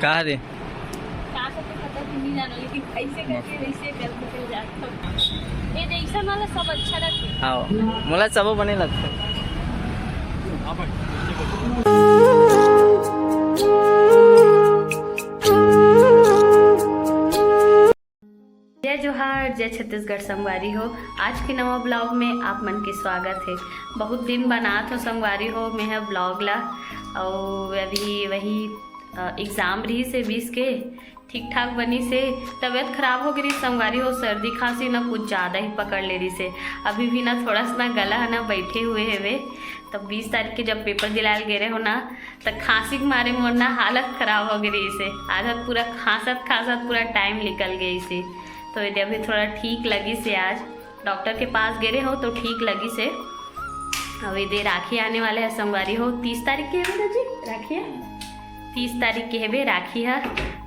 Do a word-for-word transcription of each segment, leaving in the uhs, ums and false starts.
का रे? का करके पता भी नहीं जाना, लेकिन कैसे करके वैसे करके चल जाता। ये जैसा वाला सब अच्छा रखे। हाँ, मोला सबो बने लगथे। जय जोहार, जय छत्तीसगढ़ संगवारी हो। आज के नवा ब्लॉग में आप मन के स्वागत है। बहुत दिन बनात हो संगवारी हो मैं ह ब्लॉग ला, अउ अभी वही एग्जाम रही से बीस के, ठीक ठाक बनी से। तबीयत खराब हो गई संगवारी हो, सर्दी खांसी ना कुछ ज़्यादा ही पकड़ ले रही से। अभी भी ना थोड़ा सा ना गला है ना बैठे हुए है वे। तब बीस तारीख के जब पेपर दिलायल गे रहे हो ना, त खांसी के मारे मोर ना हालत खराब हो गई रही से। आधा पूरा खांसत खांसत पूरा टाइम निकल गई से। तो ये अभी थोड़ा ठीक लगी से, आज डॉक्टर के पास गे रहे हो तो ठीक लगी से। अब ये दे राखी आने वाले है संगवारी हो, तीस तारीख के है ना जी राखी है, तीस तारीख के हेबे राखी है।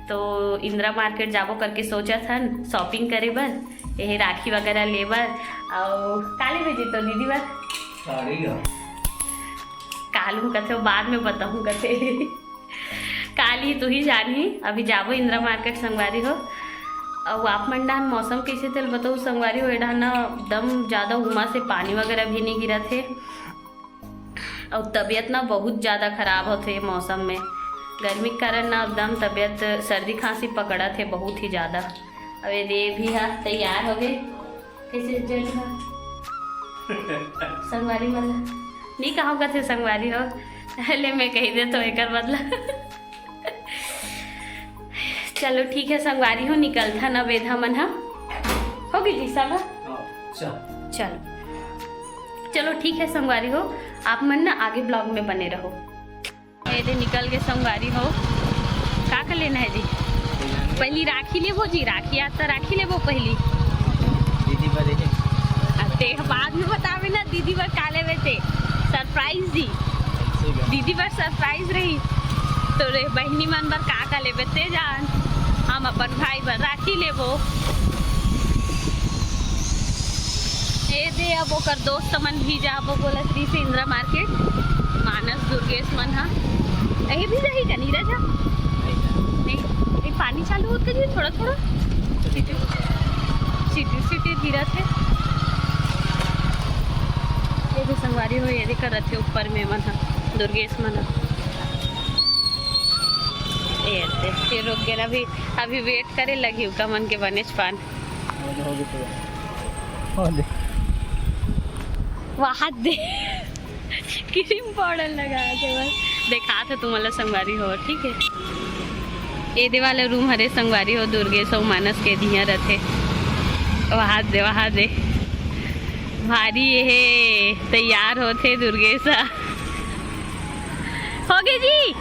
तो इंदिरा मार्केट जाबो करके सोचत हन शॉपिंग करे बर, यही राखी वगैरह ले बर। और का लेबे जी तो दीदी बर? साड़ी है। काल हूँ कथे, बाद में बताहूँ कथे। काली तू ही जानही। अभी जाबो इंदिरा मार्केट संगवारी हो। अउ आप मन डाहन मौसम कैसे तेल बताऊ संगवारी हो, ए डाहन ना एकदम ज़्यादा उमा से पानी वगैरह भी नहीं गिरत है। अउ तबीयत ना बहुत ज़्यादा खराब होथे ये मौसम में, गर्मी के कारण ना एकदम तबीयत सर्दी खांसी पकड़त है बहुत ही ज़्यादा। अब ये दे भी हा तैयार हो गए। कैसे जज हो? संगवारी मन ला नहीं कहा कथे संगवारी हो, ले मैं कही दे तो एकर बदला। चलो ठीक है संगवारी हो, निकलथन अब एधा मन ह। हो गई जी सब? हाँ, चल। चलो, चलो ठीक है संगवारी हो, आप मन ना आगे ब्लॉग में बने रहो। ये दे निकल के संगवारी हो, का का लेना है जी? पहली राखी लेबो जी, राखी आज तो राखी लेबो पहली। दीदी बर है। आ, ते बाद में बतावे ना दीदी बर का लेबे ते, सरप्राइज दी। दीदी बर सरप्राइज रही। तो रे बहिनी मन बर का का लेबे ते जान, हम अपन भाई बर राखी लेबो। ए दे अब ओकर दोस्त मन भी जाबो बोलत रहिस हे इंदिरा मार्केट, मानस दुर्गेश मन हा। ए भी जाही का नीरज हा? नहीं, ए पानी चालू होत का जी थोड़ा थोड़ा। सिटी सिटी गिरत हे। ये भी संगवारी हो, ये करत हे ऊपर में मन हा, दुर्गेश मन हा। ये दे, फिर रुक गए ना, अभी, अभी वेट करे लगी उका मन के बनेच पान। हो दे, हो दे। वहाँ दे। क्रीम पाउडर लगा के बस देखात हे तुमन ला संगवारी हो, ठीक है। ए दे वाला रूम हरे संगवारी हो, दुर्गेश अउ मानस के दिया रथे। वहाँ दे, वहाँ दे। भारी ये हे, तैयार होथे दुर्गेश ह। हो गए जी।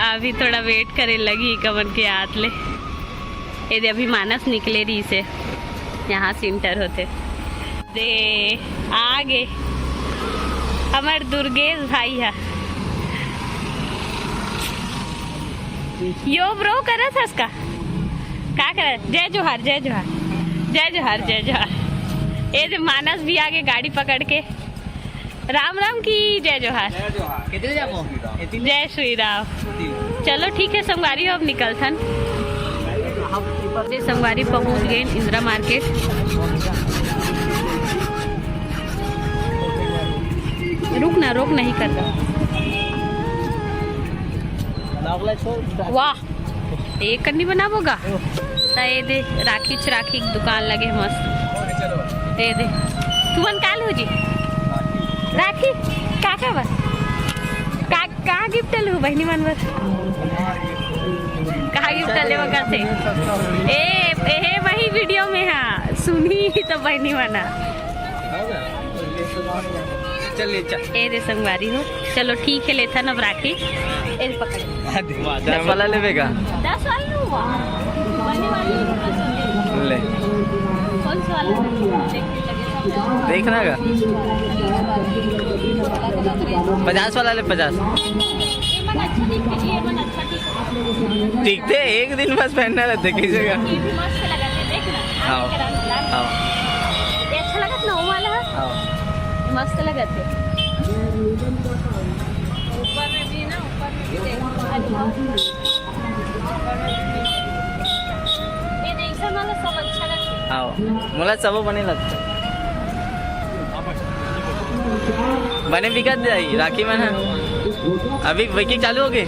अभी थोड़ा वेट करे लगी कमन के आत ले। ये दे अभी मानस निकले रही से, यहाँ से इंटर होते। दे आगे हमर दुर्गेश भाई है। यो ब्रो करत हस का? का करत? जय जोहार, जय जोहार, जय जोहार, जय जोहार। ये दे मानस भी आगे गाड़ी पकड़ के। राम राम की जय जोहार। कितने जाबो? जय श्री राम। चलो ठीक है संगवारी हो, अब निकलथन। ये संगवारी पहुंच गए इंदिरा मार्केट। रुक ना, रोक नहीं करता। वाह, एक कन्नी बनाबो गा। त ये दे राखी चराखी के दुकान लगे हे मस्त। ये दे तुमन का लू जी? राखी? का का बा? का, का गिफ्ट लू बहिनी मन बर? का गिफ्ट ले बगत हे? ए, ए, वही वीडियो में हाँ सुनी तो बहिनी मन। चल ले चल। ए दे संगवारी हो, चलो ठीक है, लेथन अब राखी। ए दे पकड़। दस वाला लेबे का? दस वाला लूँ, वाह। वाली, वाली। ले। कौन सा वाला? देखना का? पचास वाला ले, पचास। ये मन अच्छा दिख रही है, ये मन अच्छा दिख रही है। ठीक थे, एक दिन बस पहनना रहते किसी का। ये भी मस्त लगा थे, देख ना। हाँ। हाँ। ये अच्छा लगा था ना, वो वाला? मस्त लगत हे। ऊपर में भी ना, ऊपर में भी देखो, अनुभव। ऊपर में भी। ये जैसा वाला सब अच्छा लगता है। हाँ, मोला सबो बने लगता है। बने बिकत जाई राखी मन ह। अभी विकी चालू हो गए। एक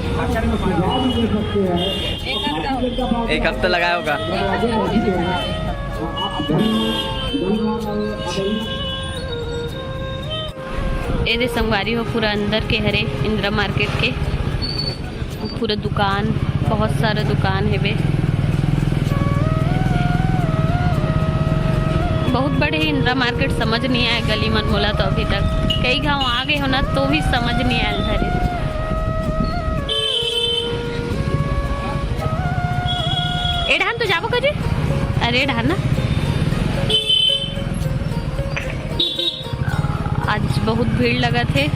हफ्ता हो गया। एक हफ्ता लगाया होगा। ए दे संगवारी हो, पूरा अंदर के हरे इंदिरा मार्केट के, पूरा दुकान, बहुत सारा दुकान हेबे, बहुत बड़े इंदिरा मार्केट। समझ नहीं आए गली मन मोला तो अभी तक, कई गाँव आ गए हो ना तो भी समझ नहीं आए धरे। ए डहान तो जाबो कजी? अरे डहान ना। आज बहुत भीड़ लगत हे,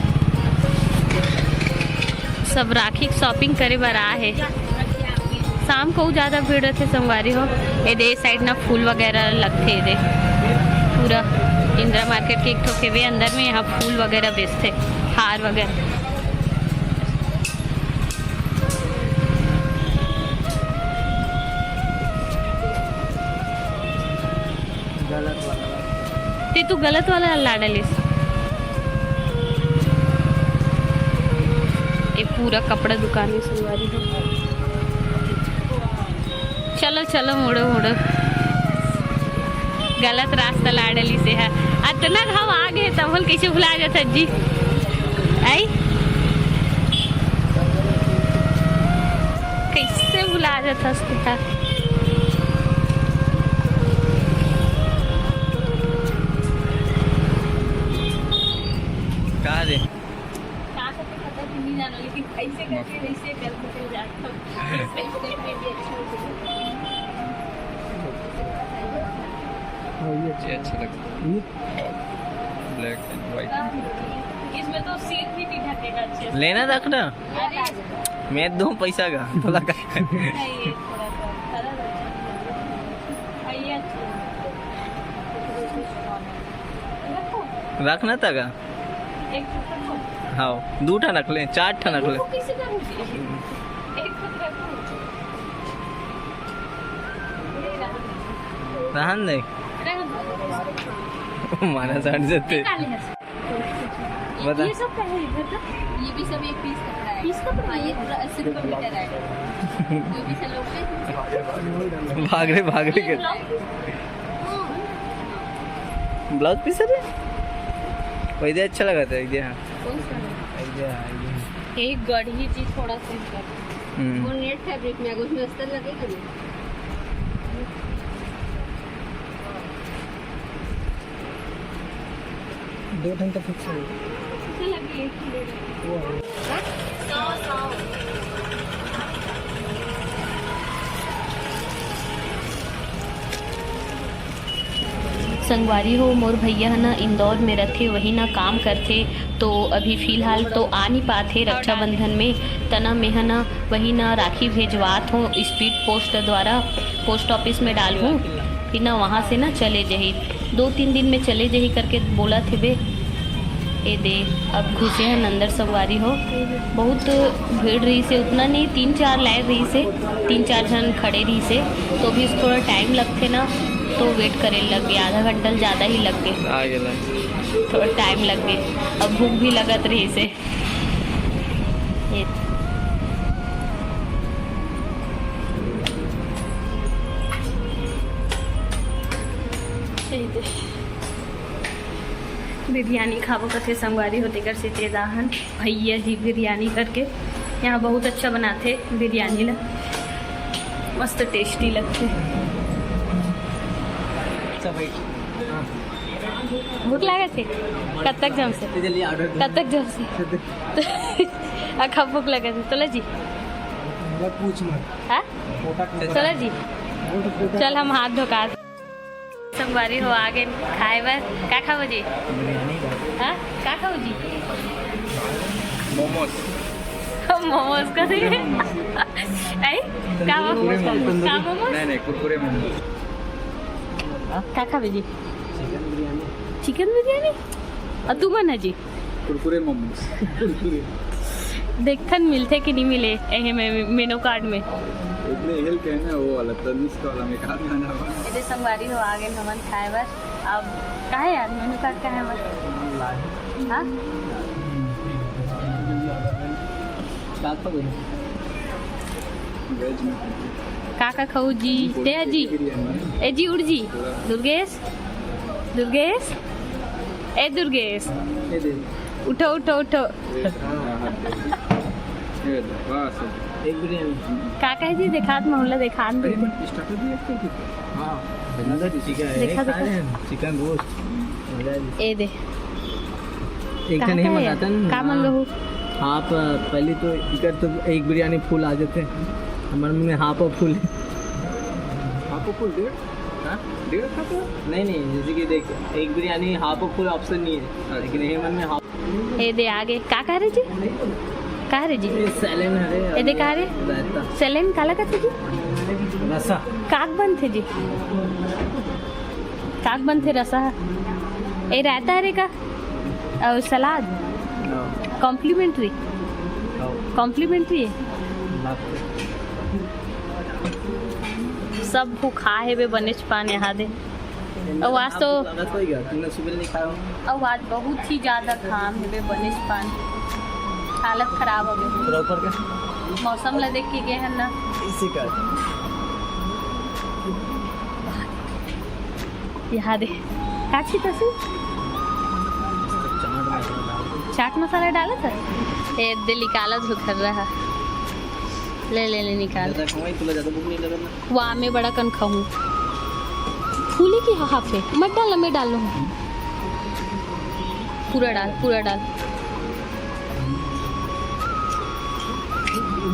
सब राखी के shopping करे बर आ हे। शाम को ज्यादा भीड़ रहथे संगवारी हो। ए दे, ए side ना फूल वगैरह लगथे, ए दे पूरा इंदिरा मार्केट के एक ठो केवे अंदर में यहाँ फूल वगैरह बेचथे, हार वगैरह। गलत वाला। ते तू गलत वाला ला डालिस। ये पूरा कपड़ा दुकान हे संगवारी हो। चलो, चलो, मुड़ो, मुड़ो। गलत रास्ता ला डालिस हे। अतना घाव आ गए, तब बोल कैसे भुला जाता जी? आई? कैसे भुला जाता तेहा? का रे? का करके पता भी नहीं जाना, लेकिन ऐसे करके, वैसे करके चल जाता हूँ। ऐसे करके भी अच्छी होती है। हाँ, ये ये अच्छा लगता है। ये? Black and white। इसमें तो सिर भी नहीं ढकेगा अच्छे से। लेना रखना। अरे, मैं दूँ पैसा का, बोला का? नहीं, ये थोड़ा सा, ज़्यादा अच्छा है। हाँ, ये अच्छा है। रखो। रखना था का? एक ठो रखो। हाँ, दू ठन रख ले, चार ठन रख ले। वो कैसे करूँगी? एक ठो रखो। ये रहा। रहन दे। रहन दो। माना साठ जते। निकाल यहाँ से। बता। ये सब क्या है इधर का? ये भी सब एक piece कपड़ा है। Piece कपड़ा हाँ, है? ये पूरा अस्सी रुपये मीटर है। जो भी सिलोगे। भाग रे, भाग रे ये के। Blouse piece। हाँ। Blouse piece है रे? वही दे अच्छा लगा था, एक दे हाँ। कौन सा है? एक दे हाँ, एक दे हाँ। एक गढ़ी जी थोड़ा सा इधर। हम्म। वो net fabric में, उसमें अस्तर लगेगा ना? दो ठन तो fix है। वो है। संगवारी हो, मोर भैया ह ना इंदौर में रथे, वही ना काम करथे, तो अभी फिलहाल तो आ नहीं पाथे रक्षाबंधन में। तना मेह ना वही ना राखी भेजवात हो speed post द्वारा, post office में डालहूँ, फिर ना वहाँ से ना चले जही, दो तीन दिन में चले जही करके बोलत हेबे। ए दे, अब घुसे हन अंदर संगवारी हो। बहुत भीड़ रहिस हे, उतना नहीं, तीन चार line रहिस हे, तीन चार झन खड़े रहिस हे, तो भी थोड़ा time लगथे ना, तो wait करे लग गे, आधा घंटा ले ज्यादा ही लग गे। आ गेला। थोड़ा time लग गे, अब भूख भी लगत रहिस हे। ये। ये दे। बिरयानी खाबो कथे संगवारी हो, तेकर सेती ए दे हन भैया जी बिरयानी करके। यहाँ बहुत अच्छा बनाथे बिरयानी ला, मस्त tasty लगथे। अच्छा भाई। हाँ। भूख लागत हे? कतक जम से? जल्दी order दे। कतक जम से? अखा भूख लागत हे, तोला जी? मत पूछ मत। हाँ? पोटा चला जी। चल, हम हाथ धोका। संगवारी हो आ गे खाए बर। का खाबो जी? हाँ, का खाबो जी? मोमोज। मोमोज का दे। आई? का हो? कुरकुरे मोमोज। का मोमोज? नहीं, नहीं, कुरकुरे मोमोज। का खाबे जी? चिकन बिरयानी। चिकन बिरयानी? अउ तुमन ह जी? कुरकुरे मोमोज। कुरकुरे। देखथन मिलथे कि नहीं मिले एहे में, मेनू कार्ड में। इतने हेल के है ना, वो वाला तनिष्क वाला में कहा जाना। एदे संगवारी हो, आ गए हमन खाए बर। अब का है यार, मेनू कार्ड का है हमर? हाँ? का खाबो? वेज में। का का खाऊ जी? ते जी। बिरयानी। ए जी, उठ जी। दुर्गेश, दुर्गेश, ए दुर्गेश, ये दे। उठो, उठो, उठो। ये दे, बस। एक बिरयानी। का का है जी? देखात, मोहल्ला देखात दे। अरे, मैं starter भी एक कर देता। हाँ, another chicken है। देखा, एक खा देखा। रहे हैं, चिकन रोस्ट। ए दे। एक का तो नहीं का है? मंगाता ना। का मंगाहू? आप, अ, पहले तो इकर तो एक बिरयानी फुल आ जाते हैं। हमारे में हाफ और फुल है। हाफ और फुल डेढ़? हाँ? डेढ़ का तो? नहीं, नहीं, जैसे कि देख, एक बिरयानी हाफ और फुल ऑप्शन नहीं है। अच्छा। लेकिन ये मन में हाफ। ए दे आगे। का कह रहे जी? का रहे जी? ये सैलेन हरे। ए दे का रे? रायता। सैलेन काला कथे जी? रसा। काक बनथे जी? काक बनथे रसा। ए रायता हरे का? अउ सलाद? हाँ। कॉम्प्लीमेंट्री? हाँ। कॉम्प्लीमेंट्री है? लागथे। सब भूखा हेबे बनेच पान यहाँ दे। अउ आज तो आपको लगा सो ही गया, तुमने सुबह नहीं खाया होगा? अउ आज बहुत ही ज्यादा घाम हेबे, बनेच पान, हालत खराब हो गई। पूरा ऊपर का? मौसम ला देख के गए हैं ना। इसी का। यहाँ दे। काची तसी? चाट मसाला डाला था? ए, दे निकाला तो कर रहा। ले, ले, ले, निकाल। ज्यादा कमाई, तुला ज्यादा भूख नहीं लगा ना? वाह, मैं बड़ा कन खाऊं। फूली की हाफ है, मत डाल, मैं डाल लूंगी। पूरा डाल, पूरा डाल।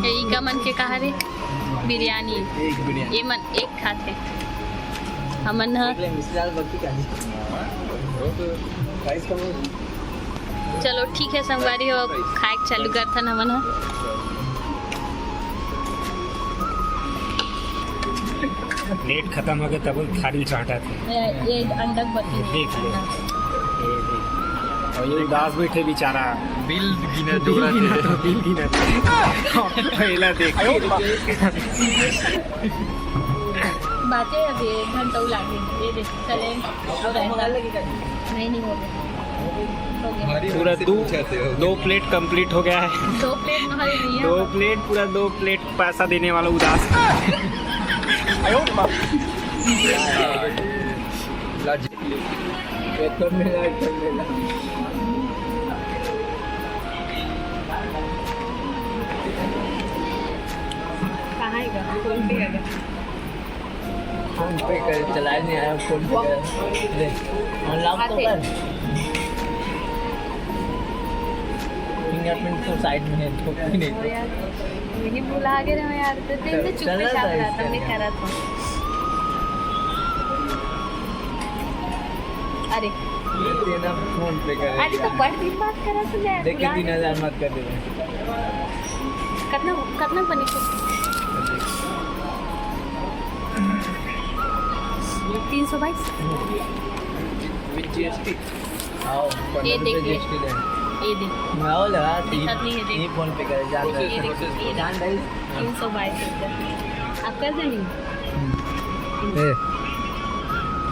ए, इका मन के कहा रे? बिरयानी। एक बिरयानी। ये मन एक खाथे। हमन ह देख ले, मिश्री दाल बक्की का नहीं। प्राइस कम हो। चलो ठीक है संगवारी हो, अब खाए के चालू करथन हमन ह। नेट खत्म हो गया तब थारी चाटा थे। ये, ये अंडा बत्ती। देख ले। ये देख। और ये उदास बैठे बेचारा। बिल गिना जोड़ा थे। बिल गिना। पहला देख। बातें अभी एक घंटा लागे। ये देख, चले। नहीं, नहीं हो गया। हो गया। पूरा दो, दो प्लेट कंप्लीट हो गया है। दो प्लेट हमारे नहीं है। दो प्लेट, पूरा दो प्लेट पैसा देने वाला उदास। कहाँ है? फोन पे है। फोन पे कर, चलाए नहीं आया, फोन पे कर। ले, अनलॉक तो कर। फिंगरप्रिंट तो साइड में है, तो भी नहीं। ओ यार, मैंने भुला गए रे मैं यार, तो दिन से चुप चला चाप था रहा था, इसका मैं क्या? करा था। अरे। ये तेरा फोन पे कर। अरे तो बड़ दिन बात करा था मैं, देख के भुला तीन हजार गया। मत कर दे। कतना, कतना बने थे? तीन सौ बाईस। With GST. आओ, ये पंद्रह देख रुपये ले। जीएसटी दे। ये देख। आओ लगा, दिखत नहीं है, देख। ये फोन पे करे, जान ये रहे देख, हैं। ये देख। जान रहे। तीन सौ बाईस रुपये। आप कर देंगे? ए।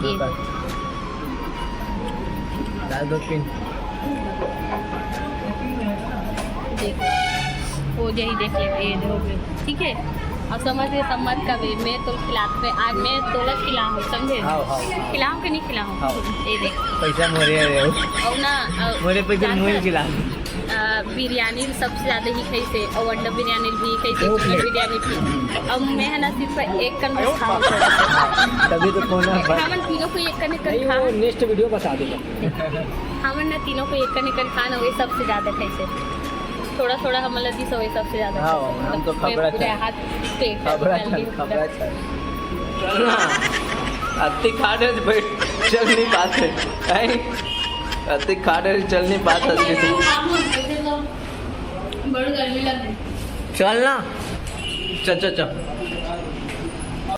ये दो। डाल दो पिन। देख, हो जाही, देख ले, ये हो गए, ठीक है। और समझ गए, सम्मत का भी, मैं तो खिलाते, आज मैं तोला खिलाऊँ, समझे? हाँ, हाँ। खिलाऊँ कि नहीं खिलाऊँ? हाँ। ये देख। पैसा मोरे है वो। और ना, अ, मोरे पैसा जानता मोरे है? खिला। अ, बिरयानी सबसे ज्यादा ही खाई से, और अंडा बिरयानी भी खाई से, दो प्लेट। बिरयानी भी। अब मैं है ना सिर्फ एक कन बस खाऊँ थोड़ा सा। तभी तो कौन है? हमन तीनों को एक कन, एक कन नहीं, खा। वो नेक्स्ट वीडियो बता देगा। हमन ना तीनों को एक कन, एक कन खा ना, वही सबसे ज्यादा खाई से। थोड़ा थोड़ा हमन ला दिस, वही सबसे ज्यादा हाँ, खाई से। हम तो मतलब, खबड़ा पूरा खाए। हाथ पेट खबड़ा निकाल के खाए, खबड़ा खाए। अति खाने से भाई चल नहीं पाते। हैं? अति खाने से चल नहीं पाता। चल ना। चल, चल, चल।